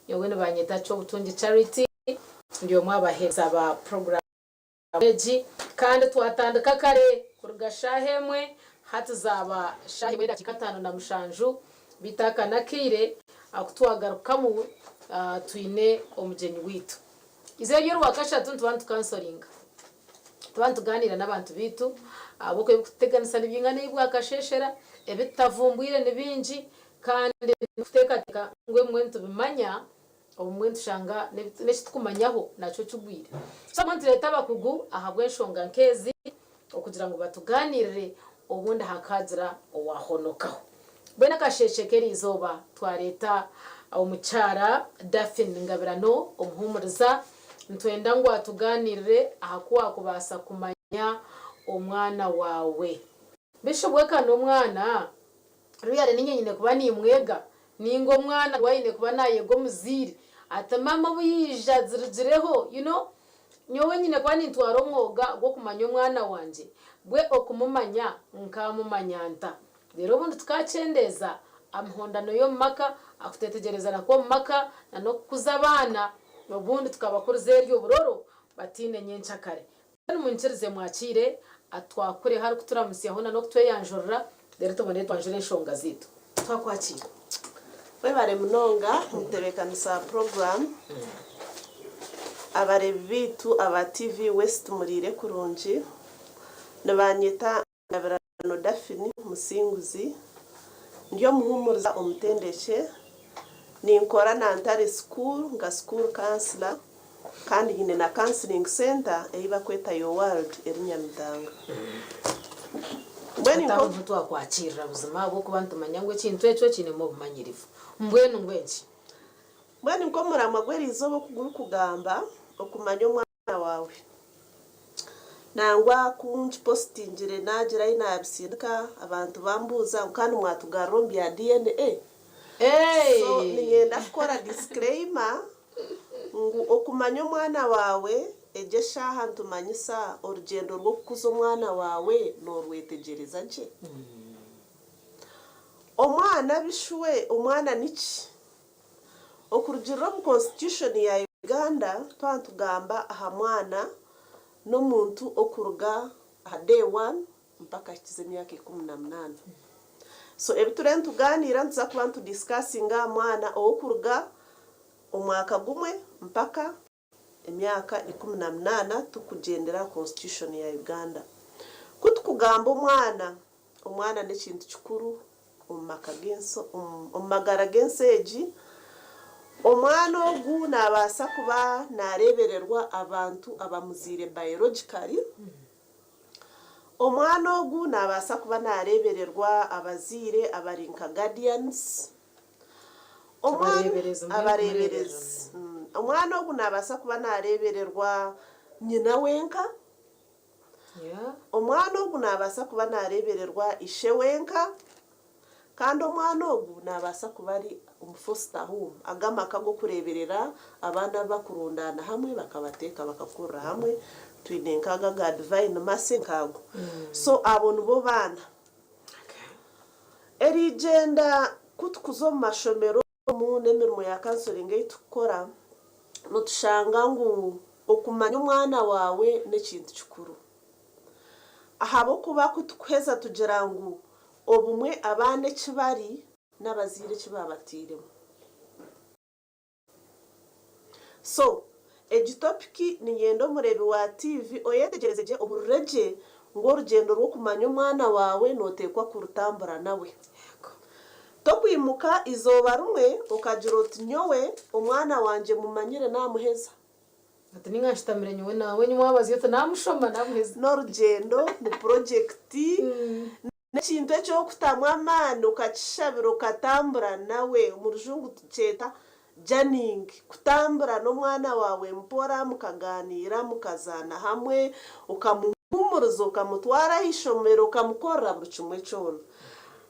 Nyowe nibanyeta Kyobutungi Charity, ndi omwe aha baheereza ba puroguraamu egi kandi twatandika kare kuruga shaaha emwe hati zaaba shaaha emwe n'edakiika 57 beitu aka n'akaire aku twagarukamu twine omugyenyi waitu. Eizooba ery'orwakashatu nituba nitukansoringa. Nituba nitugaaniira n'abantu baitu ahabw'okuba ebirikututeganisa nibyingana ei bwakasheeshera, ebi tutavumbwire ni bingi kandi nituteekateeka ngu ebimwe nitubimanya, obumwe nitushanga n'eki turikumanyaho nakyo kigwire. So obumwe nitureeta abakugu ahabw'enshonga nk'ezi okugira ngu batugaaniirire obundi hakaagira owaahonokaho. Mbwenu akasheeshe k'eriizooba twareeta omukyara Daphine Ngabirano omuhuumuriza. Nitwenda ngu atugaaniirire aha ku waakubaasa kumanya omwana waawe. Bishi bweka n'omwana really niinye nyine kuba nimwega ninga omwana niwe aine kuba nayega omuzaire ati mama obu yaija azirugireho you know nyowe nyine kuba nintwara omwoga gw'okumanya omwana wangye bwe okumumanya nkamumanya nta reero obundi tukakyendeeza amihondano y'omu maka akutetegyerezana kw'omu maka na n'okukuza abaana obundi tukabakuriza eryo buroro bataine nyenkyakare Mbwenu munyikirize mwakiire atwakureho arikuturamutsyaho na n'okutweyanjurira reero tubone twanjure enshonga zaitu. Twakwakiira. Webare munonga omutebeekanisa wa puroguraamu. Abareebi baitu aba TV West muriire kurungi. Nibanyeta Ngabirano Daphine Musinguzi. Ndi omuhuumuriza omutendekye. Ninkora na Ntare School nka school counsellor kandi nyine na counselling centre ei bakweta Your World eri Nyamitanga. Mbwenu Hati aho niho twakwakirira buzima ahabw'okuba nitumanya ngu ekintu ekyo kinemu obumanyirivu. Mbwenu mbwenu ki? Mbwenu nk'omuramwa gw'eriizooba oku gurikugamba, okumanya omwana. Waawe. Nangwa ku nkipositingire naagira ahi naabitsindika, abantu bambuuza ngu kandi mwatugarura omu bya DNA? So niinyenda kukora disclaimer ngu okumanya omwana waawe, egyo eshaaha nitumanyisa orugyendo rw'okukuza omwana waawe noorwetegyereza gye? Omwana bishwe, omwana niki? Okurugiirira omu constitution ya Uganda twaba nitugamba aha mwana n'omuntu okuruga aha day one mpaka ahikize emyaka 18. So ebi turiyo nitugaaniira nituza kuba nitu discussinga aha mwana ow'okuruga omwaka gumwe mpaka emyaka 18 turikugyendera aha constitution ya Uganda. Ku tukugamba omwana, omwana n'ekintu kikuru omu maka g'ensi omu magara g'ensi egi. Omwana ogu naabaasa kuba naareebererwa abantu abamuzaire biologically. Omwana ogu naabaasa kuba naareebererwa abazaire abari nka guardians. Abareeberezi mbwenu Abareeberezi. Omwana ogu naabaasa kuba naareebererwa nyina wenka. Omwana ogu naabaasa kuba naareebererwa ishe wenka. Kandi omwana ogu naabaasa kuba ari omu foster home, ago amaka ag'okureeberera abaana abu bakurundaana hamwe bakabateeka bakakurira hamwe. Twine nk'ago aga Divine Mercy nk'ago. So abo nibo baana. Erigyenda ku tukuza omu mashomero omu n'emirimo ya counselling ei tukukora, nitushanga ngu okumanya omwana waawe n'ekintu kikuru. Ahabw'okuba ku tukuheza tugira ngu obumwe abaana eki bari n'abazaire eki baabatairemu. So, egi topiki niinyenda omureebi wa tiivi oyetegyereze gye ohurire gye ngu orugyendo rw'okumanya omwana waawe nooteekwa kurutambura nawe. Tokwimuka eizooba rimwe okagira oti nyowe omwana wangye mumanyire naamuheza. Ati ninga nshutamire nyowe naawe enyima wabaza oti naamushoma naamuheza. N'orugyendo, ni purojekiti, N'ekintu eki orikutamu amaani okakishabira okatambura nawe, omu rujungu tukyeta journeying, kutambura n'omwana waawe mpora mukagaaniira, mukazaana hamwe, okamuhuumuriza, okamutwara aha ishomero, okamukorera buri kimwe kyona.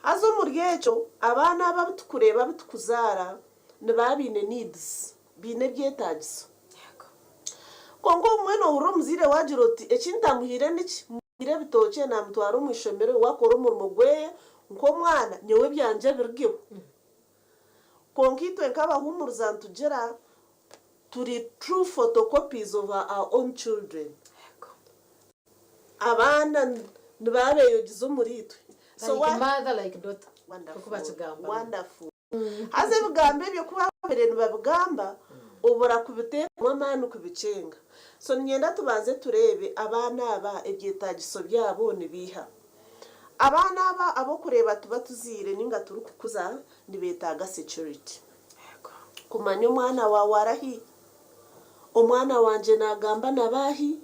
Haza omuri ekyo, abaana abo abu turikureeba abu turikuzaara nibaba baine needs, baine ebyetaagiso. Kwonka obumwe noohurira omuzaire waagira oti eki ntamuhaire niki? Muhaire ebitookye naamutwara omu ishomero we akora omurimo gwe nk'omwana, nyowe ebyangye birugeho. Kwonka itwe nk'abahuumuriza nitugira turi true photocopies of our own children. Abaana nibaba beeyogize omuriitwe. So like mother like daughter nk'oku bakigamba. Wonderful. Haza ebigambo ebyo ku baabaire nibabigamba, obura kubiteekamu amaani kubikyenga. So niinyenda tubanze tureebe abaana aba ebyetaagiso byabo nibiiha. Abaana aba ab'okureeba tuba tuzaire nainga turikukuza nibeetaaga security. Kumanya omwana waawe arahi, omwana wangye naagamba na baahi,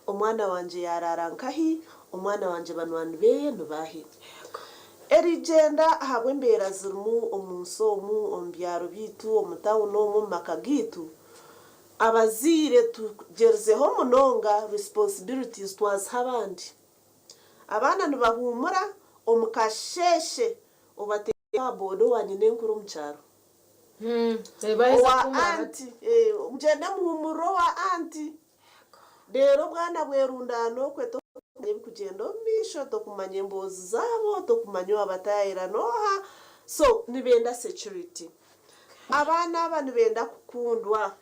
omwana wangye yaaraara nkahi, omwana wangye banywani beeye ni baahi. Erigyenda ahabw'embeera zirimu omu nsi omu, omu byaro byaitu, omu tawuni omu, omu maka gaitu, abazaire tugyerizeho munonga responsibilities twaziha abandi. Abaana nibahuumura omu kasheeshe obateeka aha boda owa nyinenkuru omu kyaro. Owa anti, mugyende muhuumurire owa anti. Reero obwana bwerundaana okwe tokumanya ebirikugyenda omu maisho, tokumanya emboozi zaabo, tokumanya owabataayayira n'oha. So nibenda security. Abaana aba nibenda kukundwa.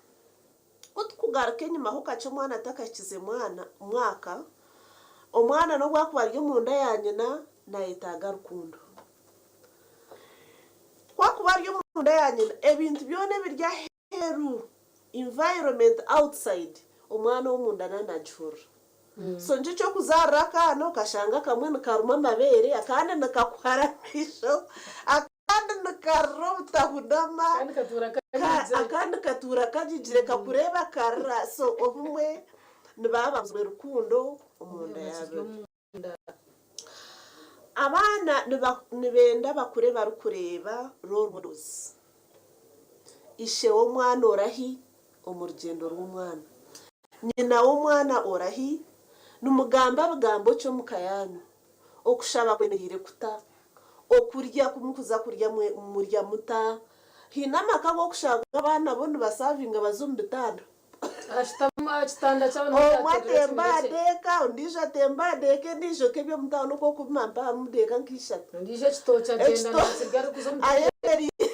Ku tukugaruka enyimaho kakye omwana atakahikize mwana mwaka, omwana n'obu akuba ari omunda ya nyina nayetaaga rukundo. Ku akuba ari omunda ya nyina, ebintu byona ebiri aheeru, environment outside, omwana ow'omunda naaba naagihurira. So nikyo ky'okuzaarira akaana okashanga akamwe nikaruma amabeere, akandi nikakuhara amaisho, akandi nikarira obutahunama, akandi katuura kagigire kakureeba karira. So obumwe nibaba babuzirwe rukundo omunda yaabo. Abaana nibenda bakure barikureeba role models. Ishe w'omwana orahi omu rugyendo rw'omwana? Nyina w'omwana orahi? Nimugamba bigambo ki omu ka yaanyu? Okushaba kwemereire kuta? Okurya ku murikuza kurya murya muta? Haine amaka agu orikushanga abaana bo nibasavinga baza omu bitanda. Ashutama aha kitanda kyabo niho Omwe yaateerera atemba ekimera aha kye. deeka, ondiijo atemba aha deeka endiijo nk'eby'omu tauni oku okubima mpahamu deeka nka ishatu. Ondiijo ekitookye agyenda naakirya arikuza omu toilet. Ayemereire.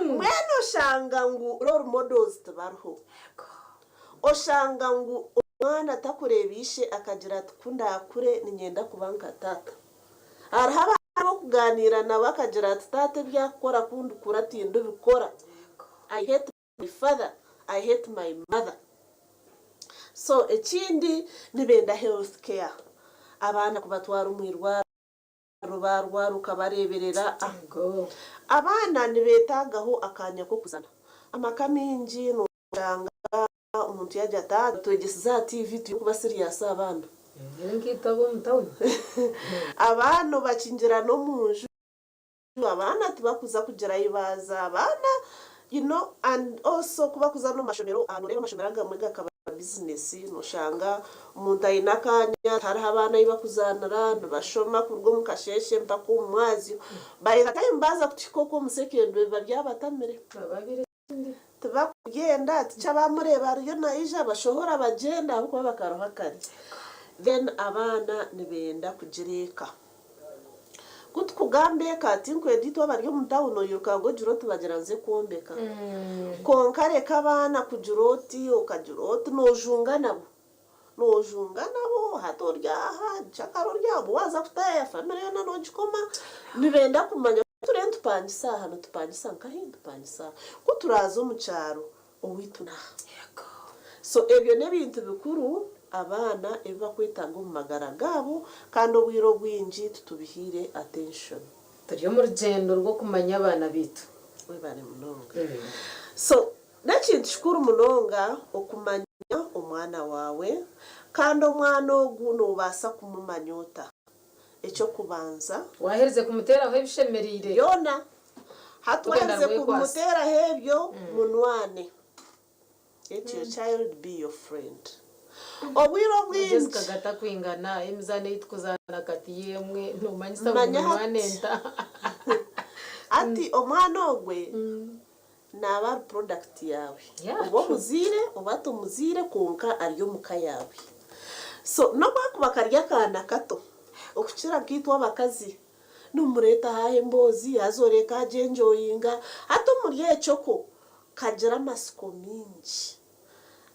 Mbwenu oshanga ngu role models tibariho. Oshanga ngu omwana takureeba ishe akagira ati ku ndaakure niinyenda kuba nka taata. Hariho abaana ab'okugaaniira nabo akagira ati taata ebi akukora ku ndikura tindibikora. I hate my father, I hate my mother. So ekindi nibenda health care. Abaana kubatwara omu irwariro baarwara okabareeberera. Abaana nibeetaagaho akaanya k'okuzaana. Amaka maingi nooshanga Omuntu yaagira ati, Aa, twegyesize aha tiivi, twine kuba siriasi abaana. Eri nk'itwe ab'omu tawuni. Abaana obakingira n'omu nju, abaana tibakuza kugira ahi baaza, abaana you know and also ku bakuza n'omu mashomero, nooreeba amashomero agamwe gakaba bizinesi, nooshanga omuntu aine akaanya, tihariho abaana ahi bakuzaanira, nibashoma kuruga omu kasheeshe mpaka omu mwazyo, by the time baaza kutuhika okwo omu secondary biba byabatamire. Baba biri Tibakugyenda tikya bamureeba ariyo naija bashohora bagyenda ahabw'okuba bakaruha kare. Then abaana nibenda kugira eka. Ku tukugamba eka tinkwenda itwe abari omu tawuni oiruka ngu ogire oti bagira nze kwombeka. Kwonka reka abaana kugira oti okagira oti noojunga nabo. Noojunga nabo hati ori aha nkyakara ori aha obu waaza kutaaya famire yoona noogikoma. Nibenda kumanya ku turiyo nitupangisa aha nitupangisa nkahi nitupangisa aha. Ku turaaze omu kyaro owaitu n'aha. So ebyo n'ebintu bikuru abaana ebi bakwetaaga omu magara gaabo kandi obwire obwingi titubihaire attention. Turi omu rugyendo rw'okumanya abaana baitu. Webare munonga. So N'ekintu kikuru munonga okumanya omwana waawe, kandi omwana ogu noobaasa kumumanya ota? Eky'okubanza. Waaherize kumuteeraho ebishemereire. Byona. Hati Tokwenda waaherize rwekwasa. kumuteeraho ebyo, munwane. Let your child be your friend. Obwire Amagezi obwingi. kagatakwingana, emizaano ei tukuzaana kati y'emwe, noomanyisa ngu Manya munwane hati. nta? Hati omwana ogwe. Naaba ari product yaawe oba omuzaire oba tomuzaire kwonka ari omuka yaawe. So nobu akuba kari akaana kato okukira nkaitwe abakazi, Nomureeta haaha emboozi haza oreeka agyenjoyinga. Hati omuri ekyo kwo kagira amatsiko maingi.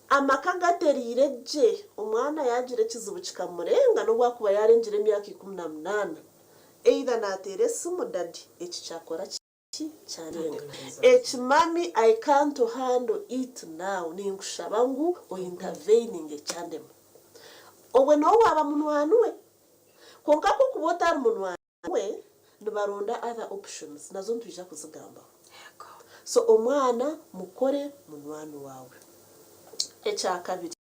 Amaka gatereire gye, omwana yaagira ekizibu kikamurenga n'obu akuba yaarengire emyaka 18, either naateera esimu daddy eki kyakora ki kyandenga, eki mummy I can't handle it now ninkushaba ngu ointerveninge kyandema. Obwe noowe waaba munywani we. Kwonka ku okuba otari munywani we, nibaronda other options nazo nitwija kuzigambaho. So omwana mukore munywani waawe. Ekyakabiri,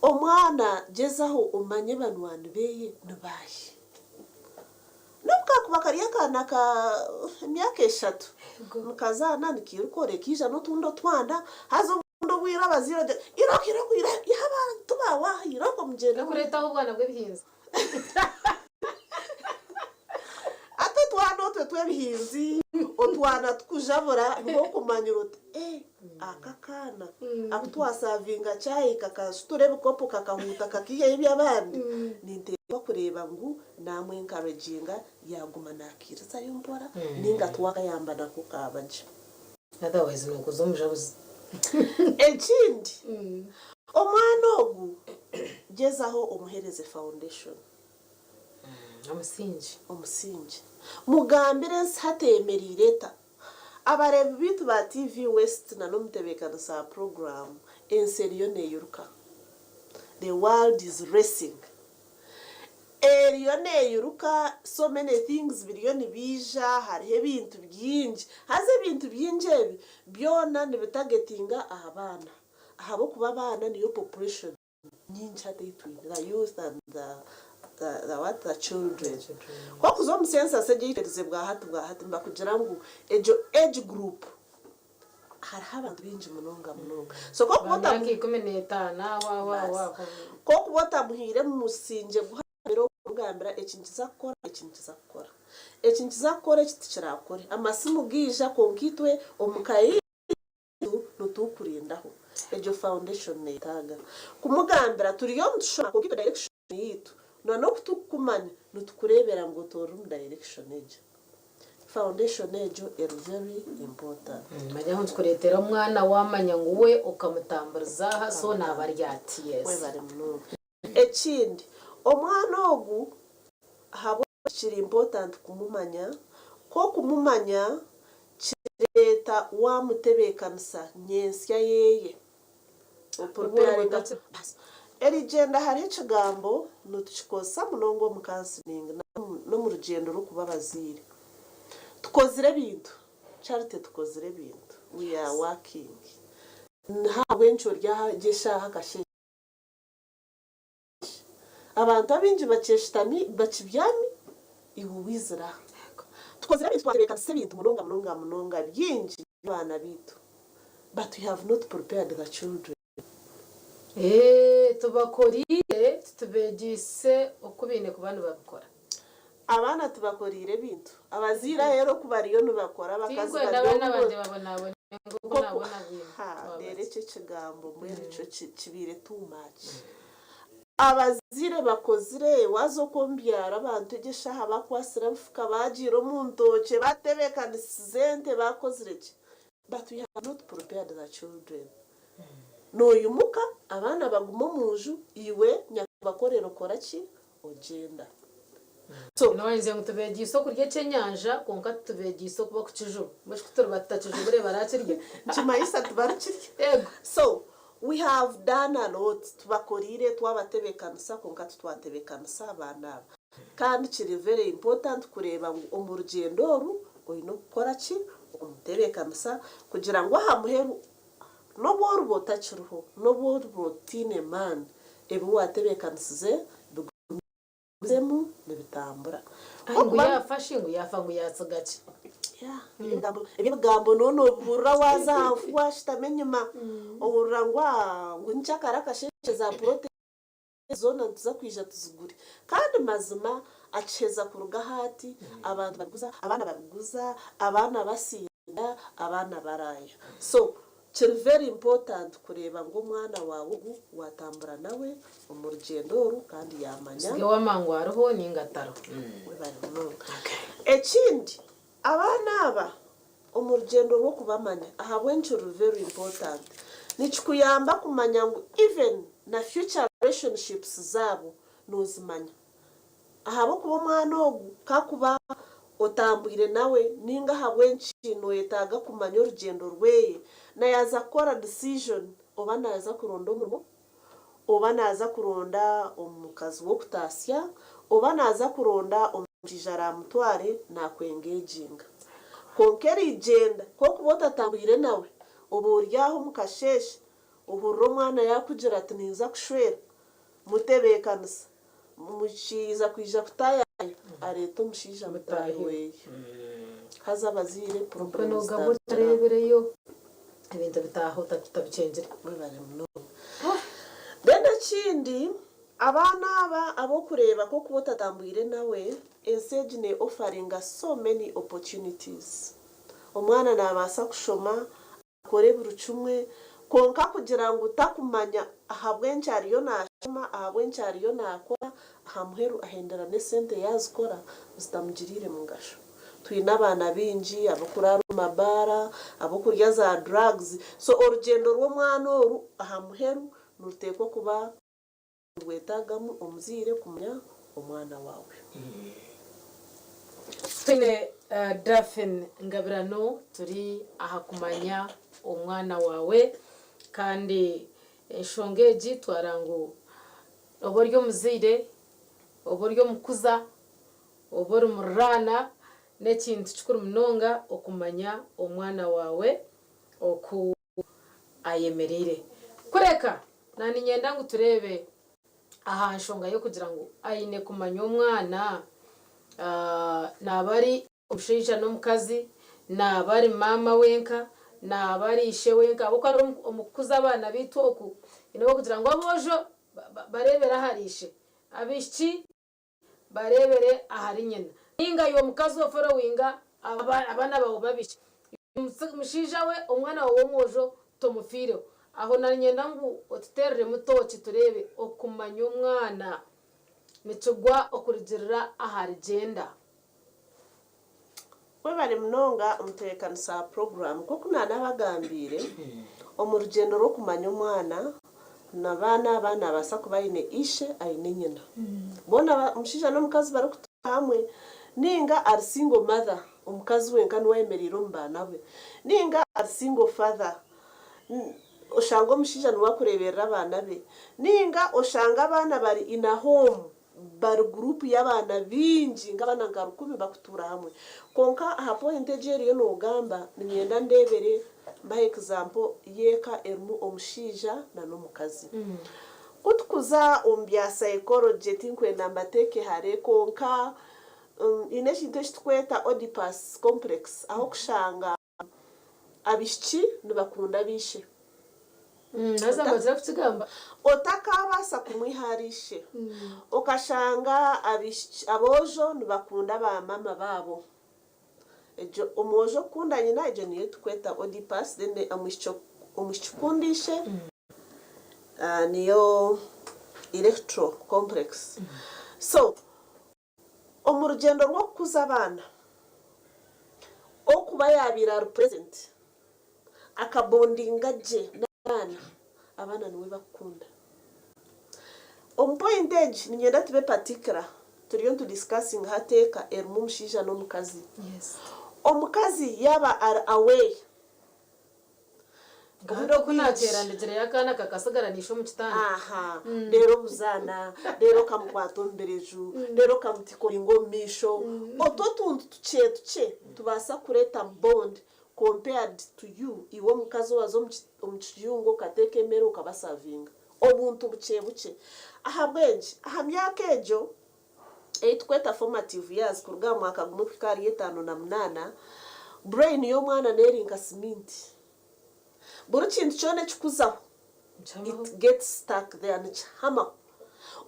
omwana gyezaho omanye banywani beye nibaahi. N'obu kakuba kari akaana ka emyaka 3, nikazaana nikairuka oreka ija n'otundi otwana, haza obundi obwire abazaire bagira irooko irooko iha abantu baawe aha irooko mugyende. Orikureetaho obwana bw'ebihinzi. Hati otwana otwo tw'ebihinzi, otwana tukujabura niho okumanyira oti eh aka akaana aku twasavinga chai kakashutura ebikopo kakahuuta kakaihayo eby'abandi, ninteekwa kureeba ngu naamwenkareginga yaaguma naakiirizayo mpora nainga twakayamba nako kaaba gye. Otherwise nookuza omujabuzi. Ekindi, omwana ogu gyezaho omuheereze foundation. Omusingi. Omusingi. Mugambire ensi hati eyemereire eta. Abareebi baitu ba TV West na n'omutebeekanisa wa puroguraamu, ensi eriyo neeyiruka. The world is racing. Eriyo neeyiruka, so many things biriyo nibiija, hariho ebintu bingi. Haza ebintu bingi ebi byona nibitagetinga aha baana ahabw'okuba abaana niyo population nyingi hati ei twine, the youth and the, the, the what, the children. Ku orikuza omu census egi ei bwahati bwahati nibakugira ngu egyo age group hariho abantu baingi munonga munonga. So ku orikuba Ba myaka 15 aho aho aho aho. Ku orikuba otamuhaire musingye guhamire okumugambira eki nikiza kukora, eki nikiza kukora, eki nikiza kukora, eki tikirakore. Amasimu gaija kwonka itwe omu ka yaitu nitukurindaho. Egyo foundation neetaaga kumugambira turiyo nitushoma kwonka itwe direction yaitu na n'oku turikukumanya nitukureebera ngu otoorire omu direction egyo. Foundation egyo eri very important. Manya ahu nitukureetera omwana waamanya ngu we okamutamburiza aha so naaba ari ati yes. Webare munonga. Ekindi, omwana ogu ahabw'okuba kiri important kumumanya, ku okumumanya kireeta waamutebeekanisa nyentsya yeeye. Opreparinga Erigyenda hariho ekigambo nitukikozesa munonga omu counseling n'omu rugyendo rw'okuba abazaire. Tukozire ebintu, Charity tukozire ebintu, we are working. Ahabw'enki ori aha egi eshaaha akasheeshe? Abantu abaingi bakyeshutami bakibyami, iwe waizire aha. Tukozire ebintu twatebeekanisa ebintu munonga munonga munonga bingi by'abaana baitu but we have not prepared the children. Eeh tubakoriire titubeegyeise oku baine kuba nibabikora. Abaana tubakoriire ebintu. Abazaire aheeru oku bariyo nibakora abakazi Tinkwenda bari abaana omu bangye babonabone nk'oku Nk'oku nabonabwine. ha Twaba reero ki. ekyo ekigambo mbwenu kyo kibaire too much. Abazaire bakozire waaza okwo omu byaro abantu egyo eshaaha bakwatsire obufuka baagiire omu ntookye batebeekanisize ente baakozire ki but we have not prepared the children. Nooyimuka abaana baguma omu nju iwe nyakubakorera okora ki ogyenda. So. Noyenzya ngu tubeegyeise okurya ekyenyanja kwonka titubeegyeise oku bakukijuba. Mbwenu shi ku turiba tutakijubire barakirya? Nikimanyisa tibarikirya. Eego. So, we have done a lot, tubakoriire twabatebeekanisa kwonka titwatebeekanisa abaana aba. Kandi kiri very important kureeba ngu omu rugyendo oru oine okukora ki? Okumutebeekanisa kugira ngu aha muheru n'obu oriba otakiriho, n'obu oriba otaine maani, ebi waatebeekanisize bigume. Gumizemu nibitambura. Ai ngu yaafa shi ngu yaafa ngu yaatsiga ki? Yeah, eby'ebigambo nooba noobihurira waaza aha nfu waashutama enyima, ohurira ngu aah ngu nkyakare akasheeshe za puroti zoona nituza kwija tuzigure. Kandi mazima akiheza kuruga aho ati, abantu babiguza, abaana babiguza, abaana basinda, abaana baraaya. So. Kiri very important kureeba ngu omwana waawe ogu waatambura nawe omu rugyendo oru kandi yaamanya. Osige w'amangu ariho ninga atariho. Webare munonga. Ekindi, abaana aba omu rugyendo rw'okubamanya, ahabw'enki ruri very important, nikikuyamba kumanya ngu even na future relationships zaabo noozimanya. Ahabw'okuba omwana ogu kakuba otambwire nawe ninga ahabw'enki noyetaaga kumanya orugyendo rweye, na yaaza kukora decision oba naaza kuronda omurimo, oba naaza kuronda omukazi w'okutaasya, oba naaza kuronda omushaija araamutware naakwengeginga. Kwonka erigyenda ku orikuba otatambwire nawe, oba ori aho omu kasheeshe ohurira omwana yaakugira ati ninza kushwera, mutebeekanisa. Omushaija kwija kutaayaaya areeta omushaija mutaahi weye. Haza abazaire Okwe problems nogamba zitandikira aho. otareebireyo ebintu bitaaha otabikyengire. Mwebare munonga. Then ekindi abaana aba abokureeba ku okuba otatambwire nawe, ensi egi ne offeringa so many opportunities. Omwana nabaasa kushoma Akore buri kimwe, kwonka kugira ngu takumanya ahabw'enki ariyo naashoma, ahabw'enki ariyo naakora, aha muheru ahendera n'esente yaazikora zitamugiriire mugasho. Twine abaana baingi ab'okuraara omu mabaara, ab'okurya za drugs, so orugyendo rw'omwana oru aha muheru niruteekwa kuba nirwetaagamu omuzaire kumanya omwana waawe. Twine Daphine Ngabirano turi aha kumanya omwana waawe kandi enshonga egi twara ngu oba ori omuzaire, oba ori omukuza, oba ori muriraana n'ekintu kikuru munonga okumanya omwana waawe oku ayemereire. Kureka, naaniinyenda ngu tureebe aha nshonga y'okugira ngu aine kumanya omwana, naaba ari omushaija n'omukazi, naaba ari maama wenka, naaba ari ishe wenka, ahabw'okuba hariho omu kukuza abaana baitu oku, haine obu orikugira ngu aboojo bareebere ahari ishe, abaishiki bareebere ahari nyina. Ninga iwe mukazi oforowinga abaana baawe babishiki. Mushaija we omwana waawe w'omwojo tomufiireho. Aho nanyenda ngu otuteereremu tooki tureebe okumanya omwana nikigwa okurugirira ahari gender. Webare munonga omutebeekanisa wa puroguraamu. Nk'oku naanabagambiire, omu rugyendo rw'okumanya omwana, n'abaana aba naabaasa kuba aine ishe aine nyina. Boona omushaija n'omukazi barikutuura hamwe, nainga ari single mother, omukazi wenka niwe ayemereire omu baana be, nainga ari single father, oshange omushaija niwe arikureeberera abaana be, nainga oshange abaana bari in a home Bari guruupu y'abaana baingi nk'abaana nka rukumi bakutuura hamwe. Kwonka aha point egi eriyo noogamba, niinyenda ndeebere mbahe example y'eka erimu omushaija na n'omukazi. Ku tukuza omu bya psychology tinkwenda mbateeke hare kwonka haine ekintu eki tukweta Oedipus complex ahu okushanga Abaishiki nibakunda abaishe. Haza mbazire kukigamba. Otakaabaasa kumwiha ahari ishe. Okashanga abaishiki aboojo nibakunda ba maama baabo. Egyo omwojo okukunda nyina egyo niyo turikweta Oedipus then omwishiki omwishiki kukunda ishe niyo Electro complex. So Omu rugyendo rw'okukuza abaana, okuba yaabaire ari present, akabondinga gye n'abaana, abaana niwe barikukunda. Omu point egi niinyenda tube particular, turiyo nitu discussinga hati eka erimu omushaija n'omukazi. Omukazi yaaba ari away Obwire oku naateera ndigireyo akaana kakatsigara naishe omu kitanda. Aha, reero obuzaana, reero okamukwata omu bireju, reero okamutikoringa omu maisho. Otwo otuntu tukye tukye nitubaasa kureeta bond compared to you iwe omukazi owaaza omu kiyungu okateeka emere okabasavinga. Obuntu bukye bukye. Ahabw'enki? Aha myaka egyo ei turikweta formative years kuruga aha mwaka gumwe kuhika ahari 58, brain y'omwana neeri nka siminti. Buri kintu kyona ekikuzaho, it gets stuck there, nikihamaho.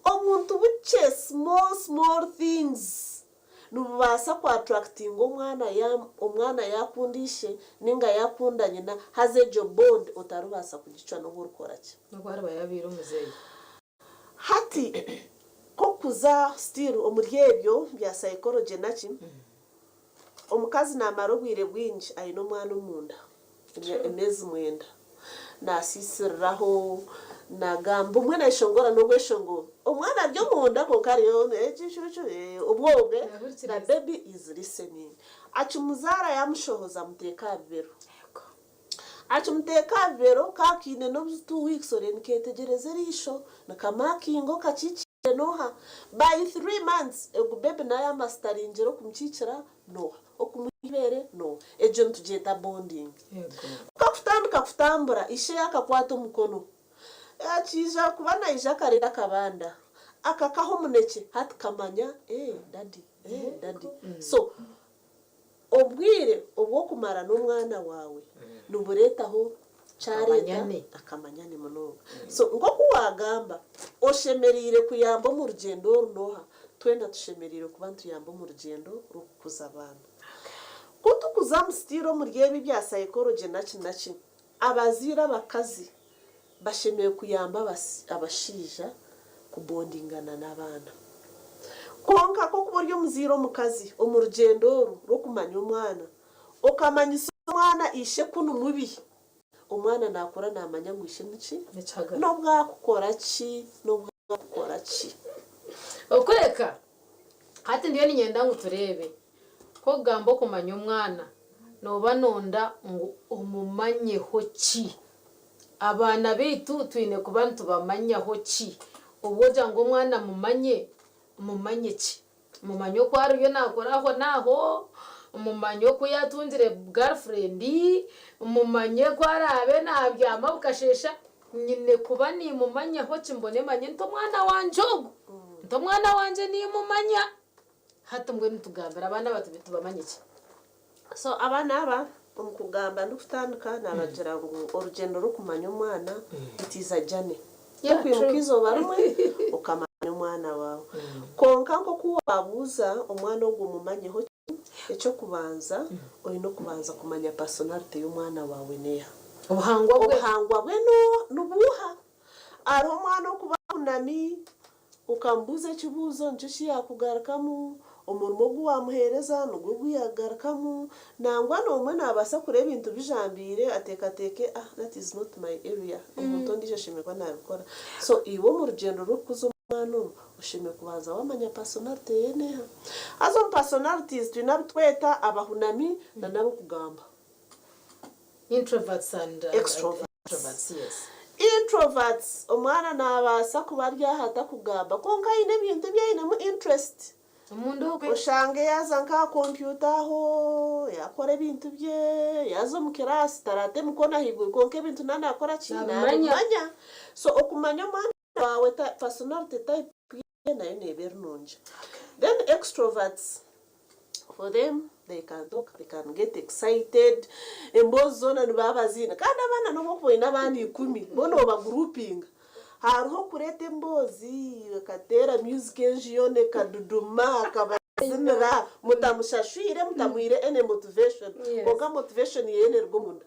Obuntu bukye, small small things, Nibubaasa ku attractinga omwana ya omwana yaakunda ishe nainga yaakunda nyina haza egyo bond otaribaasa kugicwa n'obu orikora ki. N'obu ariba yaabaire omuzeeyi. Hati nk'okuza still omuri ebyo bya psychology naki, omukazi naamara obwire bwingi aine omwana omunda, emyezi mwenda, naasiisiriraho, naagamba, obumwe naayeshongora n'obweshongoro. Omwana ari omunda kwonka ariyo ekicucu obwobwe, the baby is listening. Akimuzaara yaamushohoza amuteeka aha bibero. Akimuteeka aha bibero ka kaine n'obu 2 weeks ore nikeetegyereza eriisho, nikamakinga okakikiire n'oha. By 3 months egu baby nawe yamasitaringire okumukiikira n'oha, okumuha eibeere n'oha. Egyo nitugyeta bonding. Ku kakutandika kutambura, ishe yakakwata omukono, akiija kuba naija akareeta akabanda, akakaha omunekye, hati kamanya eh daddy, eh daddy. So obwire obw'okumara n'omwana waawe nibureetaho kyareeta Akamanyane. Akamanyane munonga. So nk'oku waagamba, oshemereire kuyamba omu rugyendo oru n'oha? Twena tushemereire kuba nituyamba omu rugyendo rw'okukuza abaana. Ku tukuza omu still omuri ebi ebya psychology naki naki, abazaire abakazi bashemereire kuyamba abashaija kubondingana n'abaana. Kwonka nk'okuba ori omuzaire omukazi omu rugyendo oru rw'okumanya omwana, okamanyisa omwana ishe ku ni mubi, omwana naakura naamanya ngu ishe niki? N'ekihagaro. N'obu akukora ki, n'obu akukora ki. Okureka, hati ndiyo niinyenda ngu tureebe, ku okugamba okumanya omwana, nooba noonda ngu omumanyeho ki? Abaana baitu twine kuba nitubamanyaho ki? Obu ogira ngu omwana mumanye, mumanye ki? Mumanye oku ariyo naakora aho n'aho, mumanye oku yaatungire girlfriend, mumanye ku araabe naabyama bukasheesha. Nyine kuba niimumanyaho ki mbone manye nti omwana wangye ogu, nti omwana wangye niimumanya. Hati mbwenu tugambire abaana aba tubamanye ki? So abaana aba omu kugamba ndikutandika nabagira ngu orugyendo rw'okumanya omwana, it is a journey. Tokwimuka eizooba rimwe okamanya omwana waawe. Kwonka nk'oku waabuuza omwana ogwo omumanyeho ki, eky'okubanza oine okubanza kumanya personality y'omwana waawe n'eha. Obuhangwa bwe. Obuhangwa bwe nibuuha? Hariho omwana okuba ahunami, okamubuuza ekibuuzo nikyo eki yaakugarukamu, omurimo ogu waamuheereza nigwo ogu yaagarukamu, nangwa n'obumwe naabaasa kureeba ebintu bijambiire ateekateeke ah that is not my area, omuntu ondiijo ashemereire kuba naabikora. So iwe omu rugyendo rw'okukuza omwana omu, oshemereire kubanza waamanya personality ye n'eha. Haza omu personalities twine abu tweta abahunami na n'ab'okugamba. Introverts and Extroverts. Extroverts, yes. Introverts, omwana naabaasa kuba ari aha atakugamba kwonka aine ebintu ebi ainemu interest. Omunda okwe. Oshange yaaza nk'aha kompyuta aho, yaakora ebintu bye, yaaza omu kiraasi taraata emikono ahaiguru kwonka ebintu naaba naakora ki? Naabimanya. Naabimanya. So okumanya omwana waawe personality type ye nayo neeba eri nungi. Then extroverts, for them they can talk, they can get excited, emboozi zoona nibaba baziine. Kandi abaana n'obu orikuba oine abaana 10, bo noobaguruupinga. Hariho okureeta emboozi, akateera music enju yoona ekaduduma, akabazinira, mutamushashwire, mutamuhaire any motivation, kwonka motivation yeye neeruga omunda.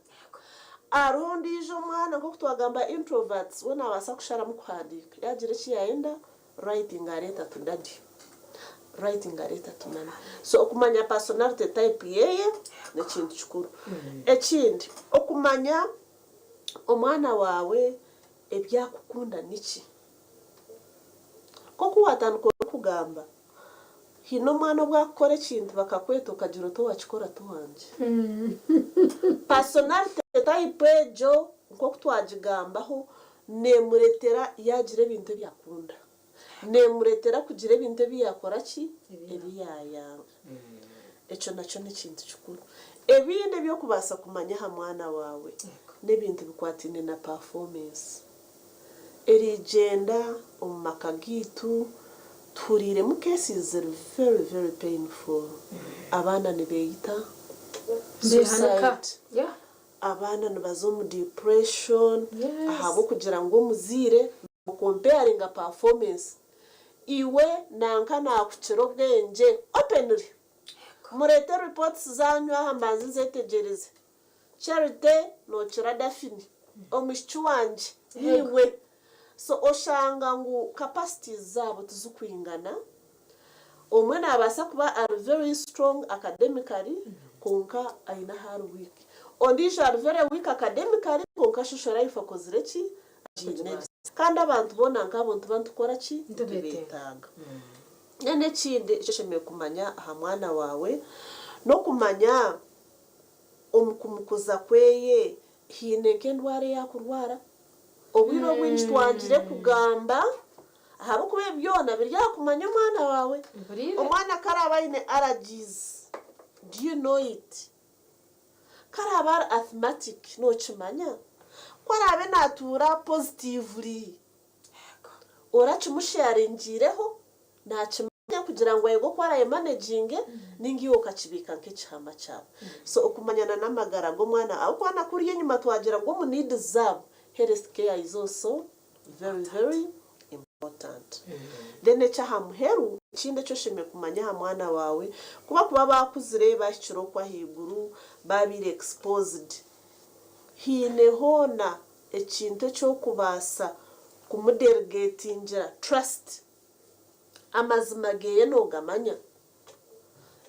Hariho ondiijo omwana nk'oku twagamba introverts, we naabaasa kusharamu kuhandiika, yaagira eki yaayenda, writing a letter to daddy, writing a letter to mummy. So okumanya personality type yeye n'ekintu kikuru. Ekindi, okumanya omwana waawe ebi akukunda niki. Nk'oku waatandika orikugamba, haine omwana obu akukora ekintu bakakweta okagira oti owakikora ti wangye. Personality type egyo nk'oku twagigambaho neemureetera yaagira ebintu ebi akunda. Neemureetera kugira ebintu ebi yaakora ki? Ebi yaayanga. Ekyo nakyo n'ekintu kikuru. Ebindi eby'okubaasa kumanya aha mwana waawe n'ebintu bikwataine na performance. Erigyenda omu maka gaitu tuhuriiremu cases ziri very very painful. Abaana nibeeyita, Nibeehanika. Suicide, abaana nibaza omu depression ahabw'okugira ngu omuzaire nakomparinga performance. Iwe nanka naakukira obwengye openly. Mureete reports zaanyu aha mbanze nzetegyereze. Charity nookira Daphne, omwishiki wangye, niiwe. So oshanga ngu capacities zaabo tizikwingana. Omwe naabaasa kuba ari very strong academically kwonka aine ahu ari weak. Ondiijo ari very weak academically kwonka social life akozire ki? Agiine gye. Kandi abantu boona nk'abo nituba nitukora ki? Nitubeetaaga. Then ekindi eki oshemereire kumanya aha mwana waawe, n'okumanya omu kumukuza kweye haine nk'endwara ei akurwara. Obwire obwingi twangire kugamba ahabw'okuba ebi byona biri aha kumanya omwana waawe. Omwana ku araabe aine allergies, do you know it? Ku araabe ari asthmatic, nookimanya? Ku araabe naatuura positively, orakimusharingiireho? Naakimanya kugira ngu ayege oku arayemanaginge nainga iwe okakibiika nk'ekihama kyawe. So okumanyana n'amagara g'omwana ahabw'okuba na kuriya enyima twagira ngu omu needs zaabo, health care is also very very important. Then eky'aha muheru, ekindi eki oshemereire kumanya aha mwana waawe, ku bakuba baakuzire baahikire okwo ahaiguru, baabaire exposed, haine hoona ekintu eki orikubaasa kumudelegatingira trust. Amazima geye nogamanya?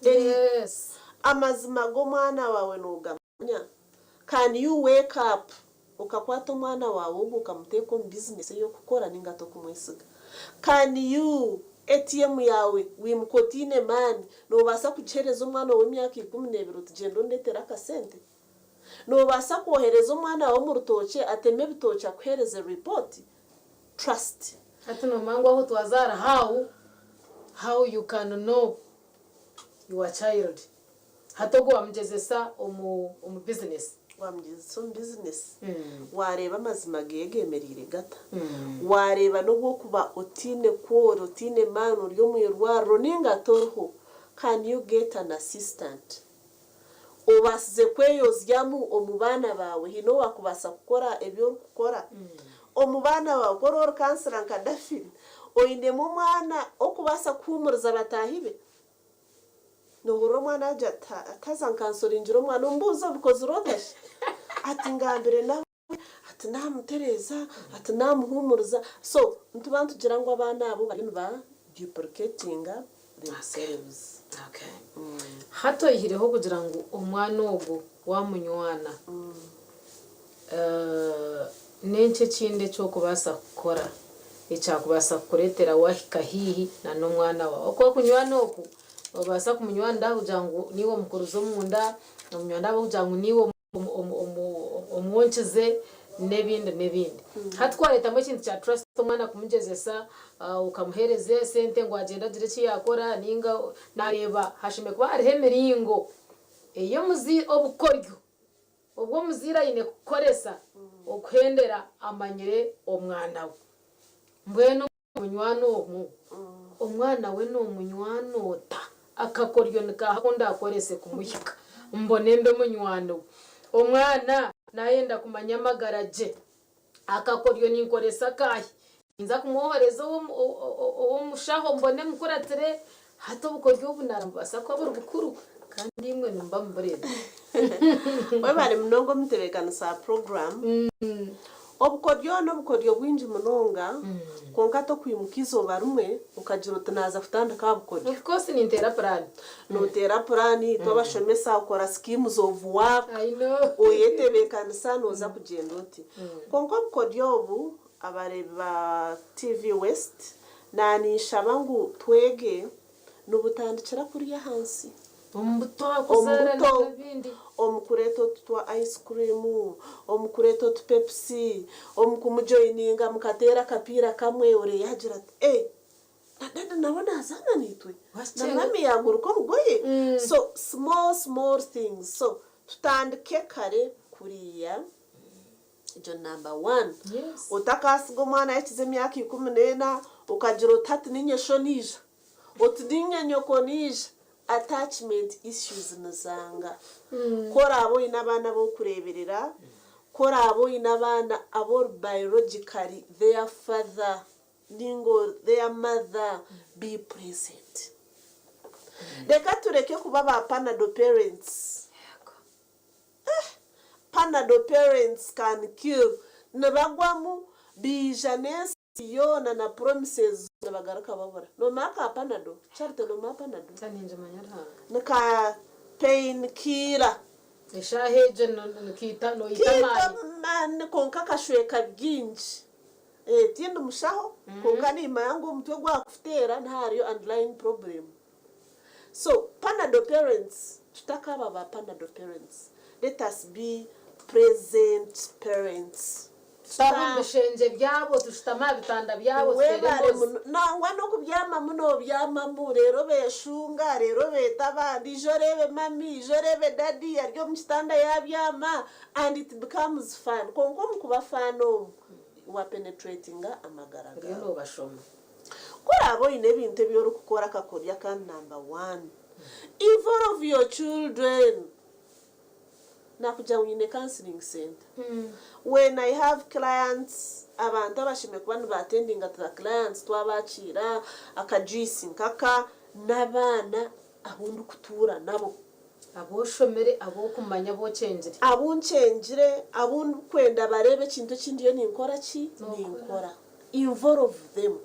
Eri Yes. amazima g'omwana waawe nogamanya? Can you wake up okakwata omwana waawe ogwo okamuteeka omu business ei orikukora ninga tokumwesiga? Can you ATM yaawe wiimuka otaine maani nobaasa kugihereza omwana ow'emyaka 12 oti gyenda ondetere akasente? Nobaasa kwohereza omwana waawe omu rutookye ateme ebitookye akuhereze report? Trust. Hati nomanya ngu ahu twazaara how how you can know your child hati ogu wamugyezesa omu omu business. Wamugyezesa omu business wareeba amazima geye gemereire gata wareeba nobu okuba otiine kwori otiine maani ori omwirwariro ninga toriho can you get an assistant Obaasize kweyozyamu omu baana baawe? Haine owaakubaasa kukora ebi orikukora? Omu baana baawe, ku oriba ori kansira nka Daphne, oinemu omwana orikubaasa kuhuumuriza bataahi be? Noohurira omwana yaagira ati, Haza nkansoringire omwana, omubuuze obikozire ota shi? Ati ngambire nawe. Ati naamutereeza, ati naamuhuumuriza. So nituba nitugira ngu abaana abo bariyo niba duplicatinga themselves. Okay. Hati oihireho kugira ngu omwana ogwo waamunywana, n'enki ekindi eki orikubaasa kukora ekyakubaasa kukureetera waahika haihi n'omwana waawe? Ahabw'okuba okunywana oku, noobaasa kumunywanira ahabw'okugira ngu niiwe omukurize omunda, omunywana ahabw'okugira ngu niiwe omwonkize n'ebindi n'ebindi. Hati ku wareetamu ekintu kya trust omwana kumugyezesa, okamuheereza esente ngu agyende agire eki yaakora nainga naareeba hashemereire kuba hariho emiringo ei omuzaire obukoryo obu omuzaire aine kukoresa okuhendera amanyire omwana we. Mbwenu Omunywani omu, omwana we nomunywana ota? Akakoryo nikaaha aku ndaakorese kumuhika mbone mbe munywani we? Omwana naayenda kumanya amagara gye. Akakoryo ninkoresa akaahi? Ninza kumwohoreza ow'omushaho mbone mukuratire? Hati obukoryo obu naabubaasa kuba buri bukuru kandi imwe nimuba mubureeba. Webare munonga omutebeekanisa wa puroguraamu. Obukoryo n'obukoryo bwingi munonga, kwonka tokwimuka eizooba rimwe okagira oti naaza kutandika aha bukoryo. Of course ninteera puraani. Nooteera puraani, itwe abashomesa okora schemes of work, I know. oyetebeekanisa nooza kugyenda oti. Kwonka obukoryo obu abareebi ba TV West naaninshaba ngu twege nibutandikira kuriya ahansi. Omu buto akuzaara Omu buto, n'ebindi. omu kureeta otu twa ice cream, omu kureeta otu pepsi, omu kumujoyininga mukateera akapiira kamwe ore yaagira ati eh na dada nawe naazaana naitwe? Na mummy yaaguruka omugoye? So small small things so tutandike kare kuriya. Egyo ni namba wani. Otakaasiga omwana ahikize emyaka 14 okagira oti hati niinye sho naija, oti niinye nyoko naija, attachment issues nizanga. Ku oraabe oine abaana abu orikureeberera, ku oraabe oine abaana abu ori biologically their father. ninga their mother be present. Reka tureke kuba ba panado parents. Eh! Panado parents can kill. Nibagwamu baija n'ensi yoona na promises zoona bagaruka babura. Nomanya ka panado? Charity nomanya panado? Ningimanya Ruhanga. Ni ka pain killer. Eshaaha egyo nikiita noita Kiita amaani. amaani kwonka kashweka bingi. Tindi mushaho kwonka nimanya ngu omutwe gwakuteera nihariyo underlying problem. So panado parents tutakaaba ba panado parents let us be present parents. Tutaahe omu bishengye byabo, tushutame aha bitanda byabo tuteere Webare emboozi. muno nangwa n'okubyamamu nobyamamu reero beshunga reero beeta abandi ija oreebe mummy ija oreebe daddy ari omu kitanda yabyama and it becomes fun kwonka omu kuba fun omu wa penetratinga amagara Oriyo gaawe. noobashoma. Ku oraabe oine ebintu ebi orikukora akakoryo aka number one, involve your children. Naakugira ngu nyine counselling centre. When I have clients, abantu abashemereire kuba niba attendinga to the clients twabakiira, aka juice nkaka, n'abaana abu ndikutuura nabo. Abu oshomire, abu orikumanya, abu okyengire. Abu nkyengire, abu ndikwenda bareebe ekintu eki ndiyo ninkora ki? Ninkora. Involve them.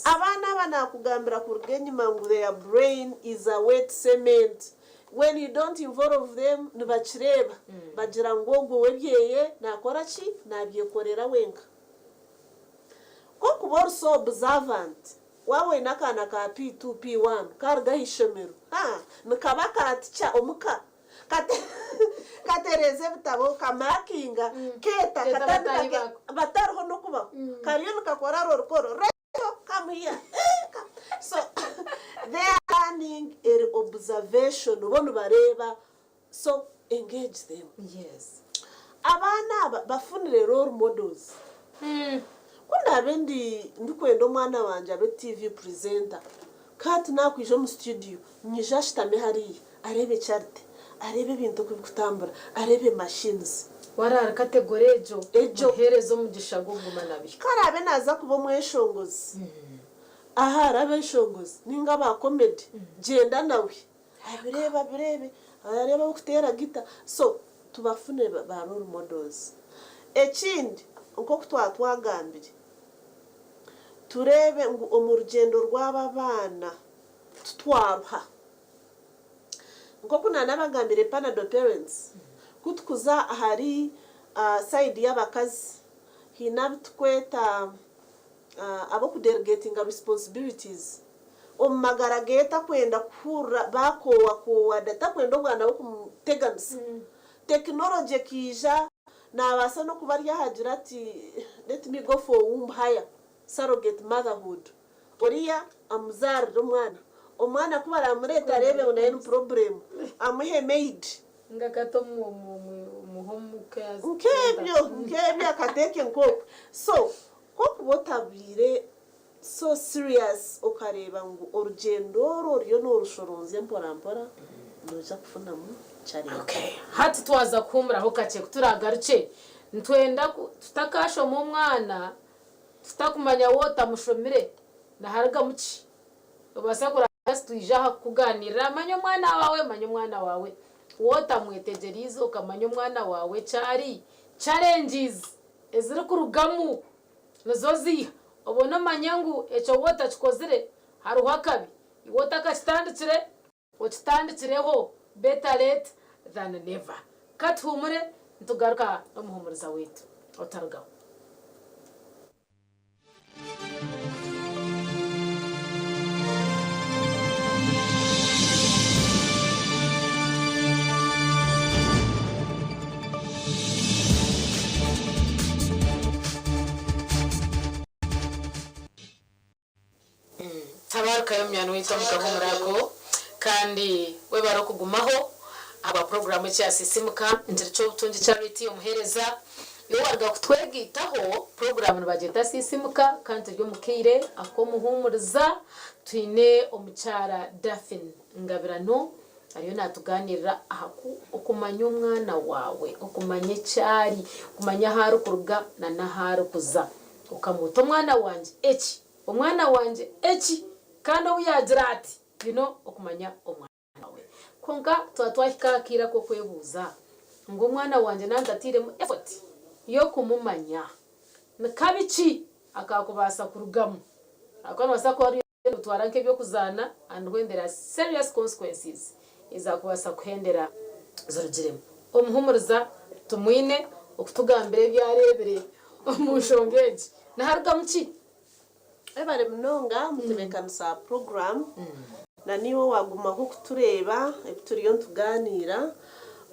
Abaana aba naakugambira kuruga enyima ngu their brain is a wet cement. When you don't involve them nibakireeba bagira ngu ogwo we ebyeye naakora ki? Naabyekorera wenka. Ku orikuba ori so observant, Waaba oine akaana ka P2, P1 kaaruga aha ishomero, haa, nikaba ka tica omuka. Katereeza ebitabo, kamaakinga, keeta, Keeta katandika bataahi ke, baako. batariho n'okubaho. Kariyo nikakora rorikoro, Rachel, come here, eh, come. So, their learning eri observation, bo nibareeba, so engage them. Yes. Abaana aba bafunire role models. Ku ndaabe ndi ndikwenda omwana wangye abe TV presenter, ka tinakwija omu studio, nyije ashutame hariya, areebe Charity, areebe ebintu oku birikutambura, areebe machines. Waraara category egyo, Egyo. muheereze omugisha gw'okuguma nabyo. Ku araabe naaza kuba omweshongozi, ahari abeshongozi ninga aba comedy, gyenda nawe. Abireebe abireebe, areebe abarikuteera gita, so tubafune ba role models. Ekindi nk'oku twaba twagambire, tureebe ngu omu rugyendo rw'aba abaana titwaruha. Nk'oku naanabagambire Panadol parents, ku tukuza ahari side y'abakazi, haine abu tukweta ab'okudelegatinga responsibilities omu magara geye takwenda kuhurira bakoowakoowa da takwenda obwana bw'okumuteganisa. Tekinologye ekaija nabaasa n'okuba ari aha agira ati let me go for womb hire, surrogate motherhood, oriya amuzaarire omwana, omwana ku baramureete areebe ngu nayo ni problem amuhe maid. Ninga akate omu home care centre. Nk'ebyo, nk'ebyo akateeke nk'okwe. So ku okuba otabaire So serious okareeba ngu orugyendo oru oriyo norushoroonzya mpora mpora noija kufunamu challenge. Okay hati twaza kuhumuraho kakye kuturagarukye nitwenda ku tutakashoma omwana tutakumanya waaba otamushomire niharugamu ki nobaasa kuraba just twija aha kukuganirira manya omwana waawe manya omwana waawe waaba otamwetegyereize okamanya omwana waawe eki ari challenges ezirikurugamu Nizo ziiha? Obone omanye ngu ekyo waaba otakikozire hariho akabi. Iwe otakakitandikire, okitandikireho, better late than never. Ka tuhuumure nitugaruka n'omuhuumuriza waitu. Otarugaho. Tabarukayo munywani waitu omu kahuumuro ako, kandi webare okugumaho ahabwa puroguraamu eki ya Sisiimuka Nkiri Ky'obutungi Charity omuheereza. Iwe waruga kutwegaitaho, puroguraamu nibagyeta Sisiimuka kandi turi omu kaire ak'omuhuumuriza twine omukyara Daphine Ngabirano. Ariyo naatugaaniirira aha ku okumanya omwana waawe, okumanya eki ari, okumanya ahu arikuruga n'ahu arikuza. Okamweta omwana wangye, eki. Omwana wangye eki kandi obu yaagira ati you know okumanya omwana waawe. Kwonka twaba twahika aha kaire ak'okwebuuza ngu omwana wangye naaba ntatairemu effort y'okumumanya, ni kabi ki akaakubaasa kurugamu? Ahakuba noobaasa kuba oriyo nootwara nk'eby'okuzaana and when there are serious consequences ezaakubaasa kuhendera zirugiremu. Omuhumuriza tumwine okutugambira ebi areebire omu nshonga egi. Niharugamu ki? Webare munonga mutebeekanisa wa puroguraamu na naiwe owaagumaho kutureeba ebi turiyo nitugaaniira.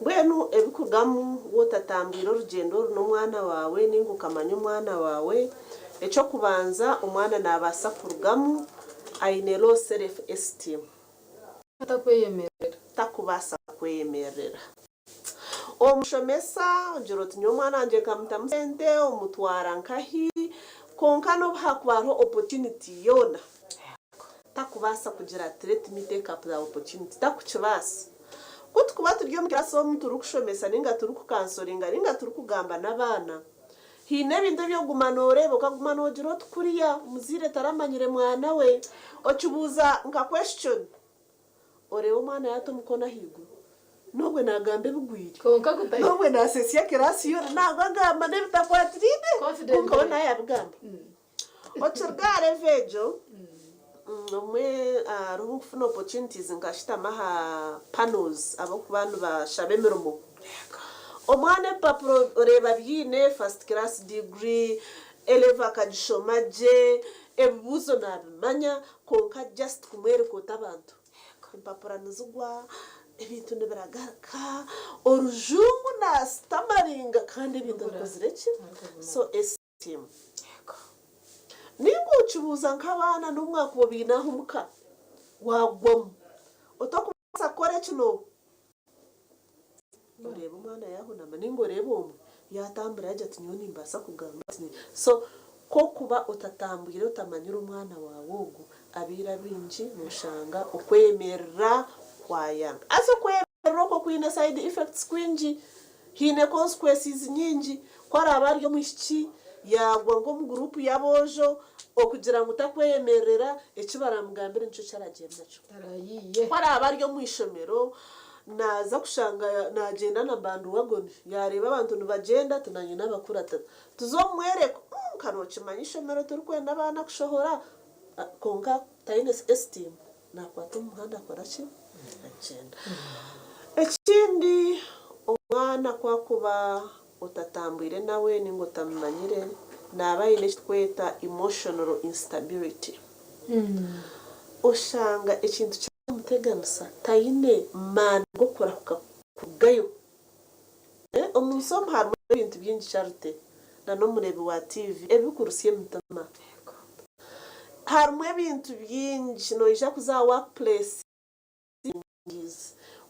Mbwenu ebikurugamu waaba otatambwire orugyendo oru n'omwana waawe nainga okamanya omwana waawe, eky'okubanza omwana naabaasa kurugamu aine low self esteem. Atakweyemerera. Takubaasa kweyemerera. Omushomesa ogira oti nyowe omwana wangye nkamutamu sente, omutwara nkahi, kwonka n'obu hakuba hariho opportunity yoona, takubaasa kugira ati let me take up the opportunity, takukibaasa. Ku tukuba turi omu class omu turikushomesa ninga turikukansoringa ninga turikugamba n'abaana, haine ebintu ebi okuguma nooreeba okaguma noogira oti kuriya omuzaire taramanyire mwana we, okibuuza nka question. Oreeba omwana yaata omukono ahaiguru, n'obwe naagamba ebigwire, Kwonka gutari. n'obwe naasesya kiraasi yoona, nangwa agamba n'ebitakwatiraine, Confidently. kwonka we naayabigamba. Okiruga aha level egyo, obumwe hariho nkufuna opportunities nkashutama aha panels abarikuba nibashaba emirimo. Omwana ebipapuro oreeba abyine, first class degree, A level akagishoma gye, ebibuuzo naabimanya, Kwonka just kumwereka oti abantu empapura nizigwa, ebintu nibiragarika, orujungu nasitamaringa kandi ebintu abikozire ki? So esteem. Ninga okibuuza nk'abaana n'obu mwakuba obaine aha omuka wagwamu otokubaasa kukora eki nooha? Oreeba omwana yaahunama nainga oreeba omwe yaatambura yaagira ati nyowe nimbaasa kugamba ati ni so ku okuba otatambwire otamanyire omwana waawe ogwo abaire abaingi noshanga okwemerera kwayanga. Haza okwemerera okwo kwine side effects kwingi, haine consequences nyingi. Ku araabe ari omwishiki yaagwa nk'omu group y'aboojo okugira ngu takweyemerera eki baraamugambire nikyo eki aragyenda nakyo. Tarayiiye. Ku araabe ari omu ishomero Naaza kushanga naagyenda na bandwagon, yaareeba abantu nibagyenda ati naanye nabakuratira. Tuze omu mwereko, umm ka nookimanya eishomero tirikwenda abaana kushohora, kwonka taine esteem, naakwata omu muhanda akora ki? Agyenda. Ekindi omwana ku akuba otatambwire nawe ninga otamumanyire, naaba aine eki turikweta emotional instability. Oshanga ekintu Kyamuteganisa taine maani g'okurahuka kurugayo. Omu nsi omu harimu ebintu bingi Charity na n'omureebi wa TV ebirikurusya emitima. Harimu ebintu bingi noija kuza aha work place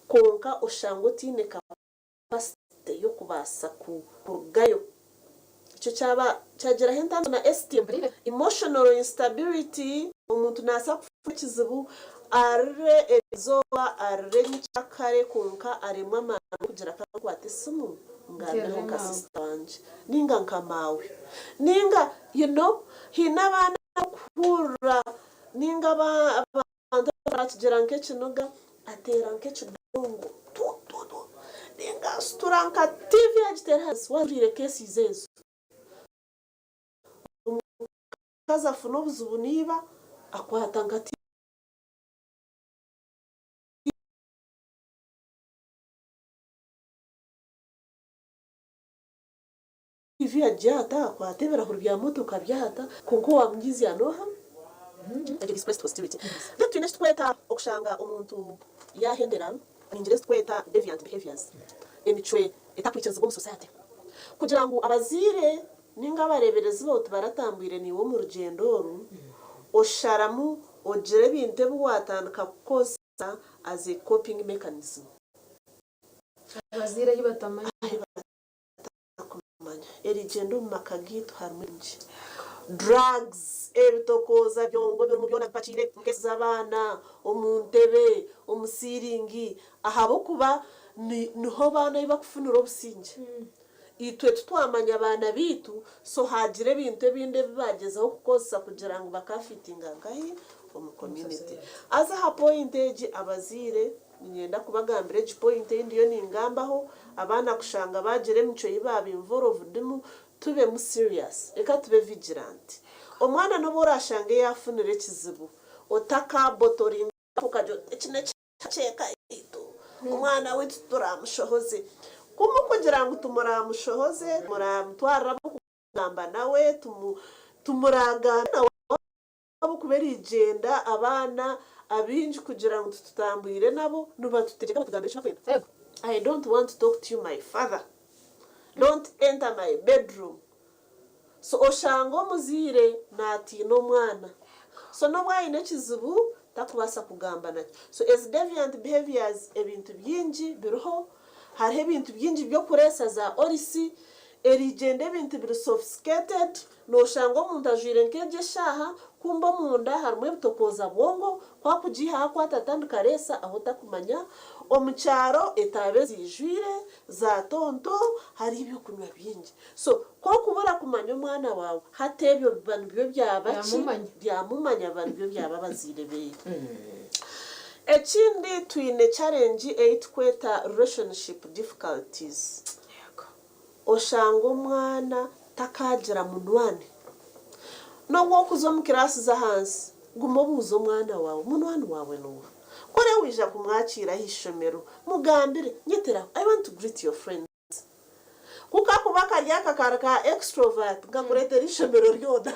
kwonka oshange otaine capacity y'okubaasa kurugayo. Ekyo kyaba kyagiraho entaaniso na esteem, emotional instability, omuntu naasa kufuna ekizibu arire erizooba, arire nyekyakare kwonka aremwe amaani g'okugira ku akwata esimu ngambireho nka sister wangye ninga nka maawe ninga you know haine abaana abarikuhurira ninga Abantu barakigira nk'ekiniga, ateera nk'ekidongo tu tu tu ninga ashutura nka TV agiteera ahansi wahuriire cases ezo. Omukazi afuna obuzibu na iba akwata nka TV agyata akwata ebirahuri bya motoka abyata kwonka owamugiizya noha? Egyo displaced hostility. Then twine ekitweta okushanga omuntu yahendera ningira ezitweta deviant behaviours, emicwe etakwikirizibwa omu society. Kugira ngu abazaire ninga abareeberezi baawe tibaratambwire naiwe omu rugyendo oru, osharamu ogira ebintu ebi watandika kukozesa as a coping mechanism. Abazaire ahi batamanya. Kumanya erigyenda omu maka gaitu harimu bingi. Drugs, ebitokooza byongo birimu byona bipakiire omu case z'abaana, omu ntebe, omu siiringi ahabw'okuba niho abaana ahu bakufunira obusingye. Itwe titwamanya baana baitu, so haagira ebintu ebindi ebi baagyezaho kukozesa kugira ngu bakaafiitinga nkahi? Omu community. Haza aha point egi abazaire niinyenda kubagambira egi point ei ndiyo ningambaho, abaana kushanga baagira emicwe ei baaba involved-mu, tubemu serious, reka tube vigilant. Omwana n'obu oraashange yaafunire ekizibu, otakaabotoringa okagira oti eki n'eki. Ky'eka yaitu, omwana waitu tituramushohoze. Ku mukugira ngu timuramushohoze, muramutwarire ab'okugamba nawe, timuragambe nawe ahabw'okuba erigyenda abaana abaingi kugira ngu titutambwire nabo, nibatutegyeka batugambira eki barikwenda. I don't want to talk to you my father, don't enter my bedroom. So oshanga omuzaire natiina omwana. So nobu ayine ekizibu takubaasa kugamba nakyo. So ezi deviant behaviours ebintu bingi biriho, hariho ebintu bingi byokureesa za orisi, erigyenda ebintu biri sophisticated, noshanga omuntu ajwaire nk'egyo eshaaha kumbe omunda harimu ebitokooza bwongo, ku akugiihaho akwata atandika areesa ahu otakumanya. Omu kyaro etaabe ziijwire, za tonto, hariho ebyokunywa bingi. So ku okubura kumanya omwana waawe hati ebyo biba nibyo byaba ki? Byamumanya. Byamumanya biba nibyo byaba abazaire beye. Ekindi twine challenge ei tukweta relationship difficulties. Yego. Oshanga omwana takagira munwani. N'obu okuza omu class z'ahansi, guma obuuze omwana waawe, munwani waawe n'oha? Ku ori waija kumwakiira aha ishomero, mugambire, nyeteraho, I want to greet your friends. Ku kakuba kari akakari ka extrovert nkakureetera eishomero ryona.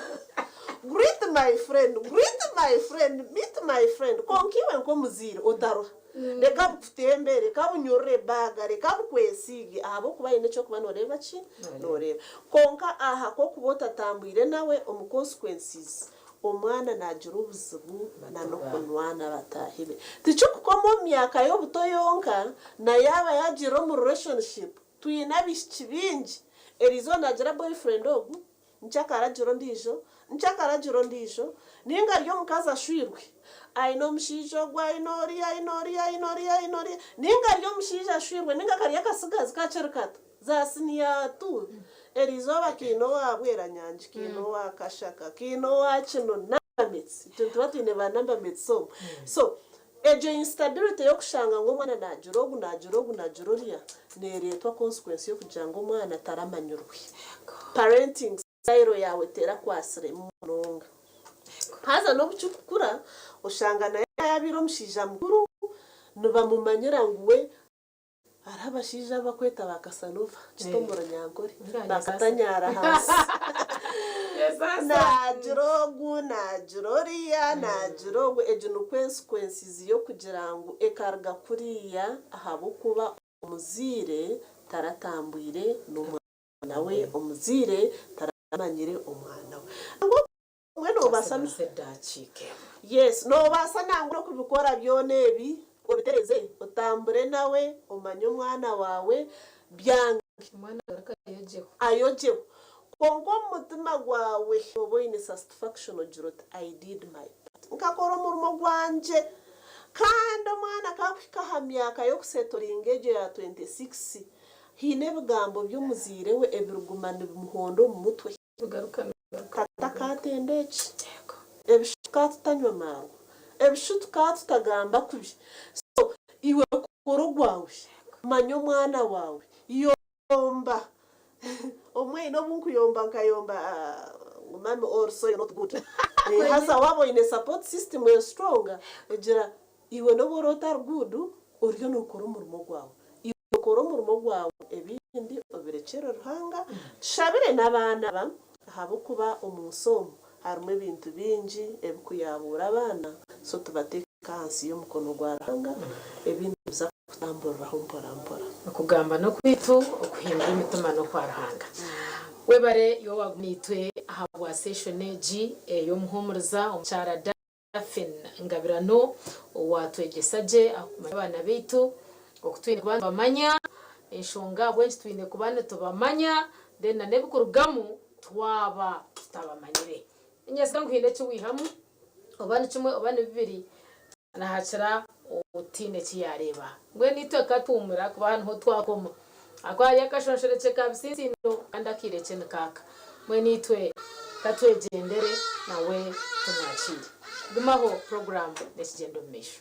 Greet my friend, greet my friend, meet my friend. Kwonka iwe nk'omuzaire otaruha. Reka bukutembe, reka bunyurure baaga, reka bukwesiige ahabw'okuba haine eki orikuba nooreeba ki? Nooreeba. Kwonka aha ku orikuba otatambwire nawe omu consequences, Omwana naagira obuzibu na n'okunwana bataahi be. Tikikukoma omu myaka y'obuto yonka, na yaaba yaagiire omu relationship. Twine abaishiki baingi, eriizooba naagira boyfriend ogu, nkyakara agira ondiijo, nkyakara agira ondiijo, nainga ari omukazi ashwirwe, aine omushaija ogu, aine oriya, aine oriya, aine oriya, aine oriya, nainga ari omushaija ashwirwe, nainga kari akatsigazi kakiri kato. Za siniya tu. Eriizooba kiine owa Bweranyangi, kiine owa Kashaka, kiine owa kino, number mates. Itwe nituba twine ba number mates omwo. So, egyo instability y'okushanga ngu omwana naagira ogu, naagira ogu, naagira oriya, neereetwa consequence y'okugira ngu omwana taramanyirwe. Parenting style yaawe terakwasire munonga. Haza n'obu kirikukura, oshanga nawe yaabaire omushaija mukuru, nibamumanyira ngu we Hariho abashaija abu bakweta ba Casanova, kiti omu Runyankore, bakatanyara ahansi. Naagira ogu, naagira oriya, naagira ogu. Egyo ni consequences y'okugira ngu ekaruga kuriya ahabw'okuba omuzaire taratambwire n'omwana we, omuzaire taramanyire omwana we. Nangwa Obumwe noobaasa Yes, noobaasa nangwa n'okubikora byona ebi, obitereeze, otambure nawe, omanye omwana waawe, byange. Omwana agaruke ayogyeho. Ayogyeho. Kwonka omu mutima gwawe nooba oine satisfaction ogira oti I did my part. Nkakora omurimo gwangye. Kandi omwana ku akuhika aha myaka y'okusetoringa egyo ya 26, haine ebigambo by'omuzaire we ebiriguma nibimuhonda omu mutwe. Tata akatenda eki, ebishu tukatutanywa marwa, ebishu tukatutagamba kubi. So iwe kora ogwawe, manya omwana wawe, yomba. Obumwe haine obu nkuyomba nkayomba ngu mummy also you're not good. Haza waaba oine support system eri strong, egira iwe nobu oraba otari good, oriyo nokora omurimo gwawe. Okore omurimo gwawe ebindi obirekyere Ruhanga. Tushabire n'abaana aba ahabw'okuba omu nsi omu harimu ebintu bingi ebikuyabuura abaana so tubateeke ahansi y'omukono gwa Ruhanga ebindi nibiza kutamburiraho mpora mpora. Okugamba n'okwaitu, okuhindura emitima n'okwa Ruhanga. Webare iwe owaguma naitwe ahabwa session egi ey'omuhumuriza omukyara Daphine Ngabirano owaatwegyesa gye aha kumanya abaana baitu, oku twine kuba nitubamanya, enshonga ahabw'enki twine kuba nitubamanya, then na n'ebikurugamu twaba tutabamanyire. Niinyesiga ngu haine eki waihamu, oba ni kimwe oba ni bibiri, nahakira otaine eki yaareeba. Mbwenu itwe ka tuhuumure ahakuba aha niho twakoma. Ahakuba hariyo akashonshorekye ka bisintsindo kandi akaire kye nikaaka. Mbwenu itwe ka twegyendere nawe tumwakiire. Gumaho puroguraamu n'ekigyenda omu maisho.